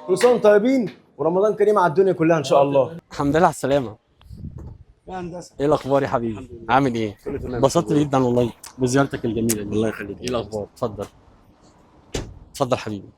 كل سنة وانتم طيبين ورمضان كريم على الدنيا كلها ان شاء الله. الحمد لله على السلامة. يا هندسة ايه الاخبار يا حبيبي؟ عامل ايه؟ كله تمام. انبسطت جدا والله بزيارتك الجميلة دي. الله يخليك. ايه الاخبار؟ اتفضل اتفضل حبيبي.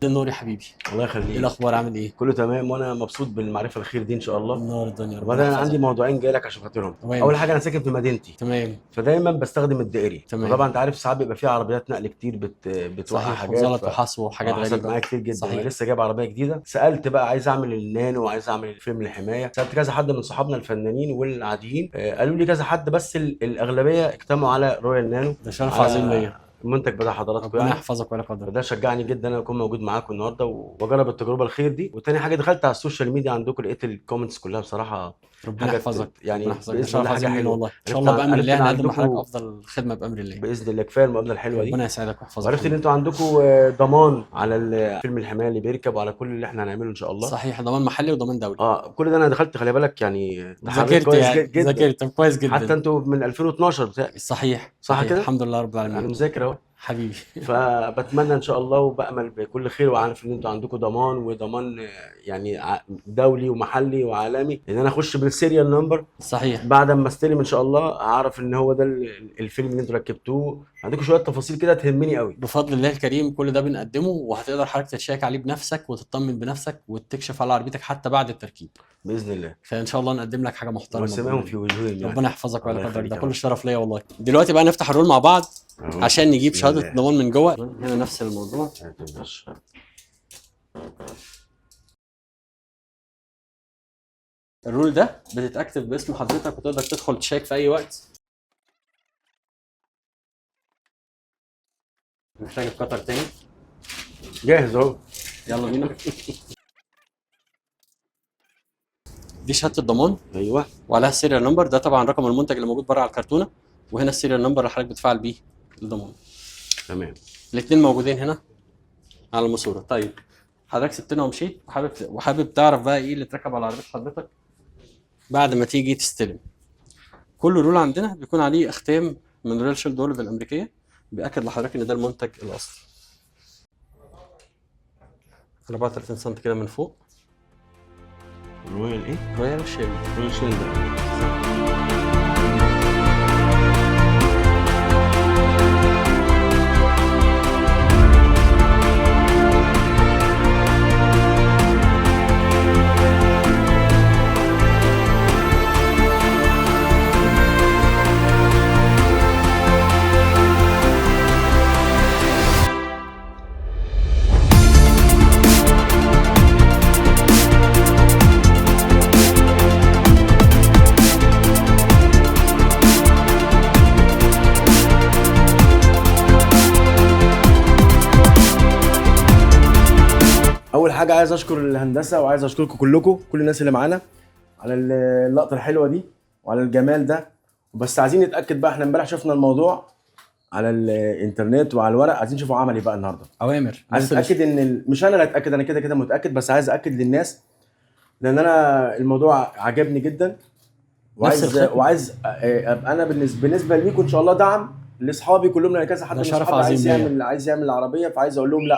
النور يا حبيبي. الله يخليك. ايه الاخبار؟ عامل ايه؟ كله تمام، وانا مبسوط بالمعرفة الخير دي ان شاء الله. نور الدنيا، ربنا وبعدين انا يحفظك. عندي موضوعين جاي لك عشان خاطرهم. تمام. اول حاجة، انا ساكن في مدينتي، تمام. فدايما بستخدم الدائري. تمام. وطبعا انت عارف ساعات بيبقى في عربيات نقل كتير بتوقع صحيح، حاجات وزلط وحصو وحاجات حصلت غريبة. معايا كتير جدا. صحيح. انا لسه جايب عربية جديدة، سالت بقى عايز اعمل النانو وعايز اعمل الفيلم الحماية، سالت كذا حد من صحابنا الفنانين والعاديين، قالوا لي كذا حد، بس الاغلبية اجتمعوا على رويال نانو. ده شرف على عظيم ليا. المنتج بتاع حضراتكم ربنا يعني. يحفظك ولا قدرك. فده شجعني جدا ان انا اكون موجود معاكم النهارده واجرب التجربة الخير دي. وتاني حاجة، دخلت على ال social media عندكم لقيت ال comments كلها بصراحة ربنا حاجة يحفظك يعني ربنا يحفظك. ده باذن شرف الله حاجة عظيم لينا حلوة. والله. ان شاء عرفت الله بامر عرفت الله إن هنقدم لحضرتك عندكم افضل خدمة بامر الله. باذن الله. كفاية المقابلة الحلوة دي. ربنا يسعدك ويحفظك. وعرفت ان انتوا عندكم ضمان على فيلم الحماية اللي بيركب وعلى كل اللي احنا هنعمله ان شاء الله. صحيح، ضمان محلي وضمان دولي. كل ده انا دخلت، خلي بالك يعني تحريت ذاكرت كويس يعني جدا. ذاكرت. طب كويس جدا. حتى انتوا من 2012 بتاع. صحيح صح صحيح. كده؟ الحمد لله رب انا العالمين. مذاكر اهو حبيبي. فبتمنى ان شاء الله وبامل بكل خير، وعارف ان انتوا عندكم ضمان وضمان يعني دولي ومحلي وعالمي، ان انا اخش بال serial number. صحيح. بعد ما استلم ان شاء الله اعرف ان هو ده الفيلم اللي انتوا ركبتوه. عندكم شوية تفاصيل كده تهمني قوي. بفضل الله الكريم كل ده بنقدمه، وهتقدر حضرتك تتشيك عليه بنفسك وتطمن بنفسك وتكشف على عربيتك حتى بعد التركيب باذن الله. فان شاء الله نقدم لك حاجة محترمه وسماهم بإذن في الله. وجوههم يعني. ربنا يحفظك ولا الله قدرك. ده يخليك يا كل رب. الشرف ليا والله. دلوقتي بقى نفتح الرول مع بعض أهو. عشان نجيب بسم شهادة الله. ضمان من جوه. هنا نفس الموضوع. ال roll ده بتتاكتف باسم حضرتك وتقدر تدخل تشيك في اي وقت. محتاج ال cutter تاني. جاهز اهو. يلا بينا. دي شهادة الضمان. ايوه. وعليها ال serial number، ده طبعا رقم المنتج اللي موجود بره على الكرتونه، وهنا ال serial number اللي حضرتك بتفعل بيه الضمان. تمام. الاثنين موجودين هنا على الماسورة. طيب حضرتك سبتنا ومشيت، وحابب تعرف بقى ايه اللي اتركب على عربية حضرتك بعد ما تيجي تستلم. كل roll عندنا بيكون عليه اختام من Royal Shield World الامريكية، بيأكد لحضرتك ان ده المنتج الاصلي. 34 سم كده من فوق. Royal ايه؟ Royal Shield. Royal Shield. اول حاجة عايز اشكر الهندسة وعايز اشكركم كلكم، كل الناس اللي معانا على اللقطة الحلوة دي وعلى الجمال ده. بس عايزين نتاكد بقى، احنا امبارح شفنا الموضوع على الانترنت وعلى الورق، عايزين نشوفه عملي بقى النهارده. اوامر. عايز اتاكد ان مش انا اللي اتاكد، انا كده كده متاكد، بس عايز اكد للناس لان انا الموضوع عجبني جدا، وعايز الختم. وعايز ابقى انا بالنسبة ليكم ان شاء الله دعم لاصحابي كلهم، لان كذا حد ده من شرف اصحابي عايز عظيم ليا. يعمل عايز يعمل العربية، فعايز اقول لهم لا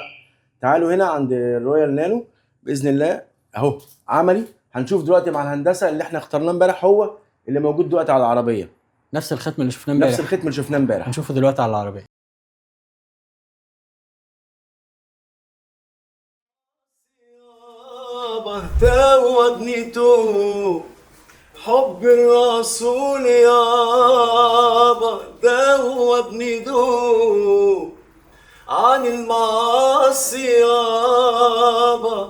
تعالوا هنا عند الرويال نانو باذن الله اهو عملي. هنشوف دلوقتي مع الهندسة اللي احنا اخترناه امبارح هو اللي موجود دلوقتي على العربية، نفس الختم اللي شفناه نفس امبارح الختم اللي شفناه امبارح. هنشوفه دلوقتي على العربية. يابا توبني توب حب الرسول، يابا دوبني دوب عن المعاصي، يابا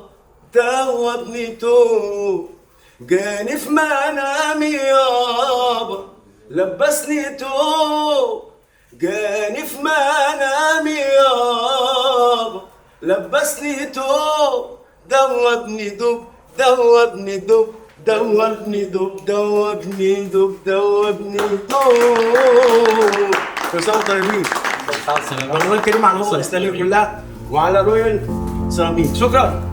دوبني توب جاني في منامي يابا لبسني توب، جاني في منامي يابا لبسني توب، دوبني دوب دوبني دوب دوبني دوب دوبني دوب دوبني دوب. كل سنة وانتم طيبين. رمضان كريم على الأمة الإسلامية كلها وعلى رويال سيراميك. شكرا.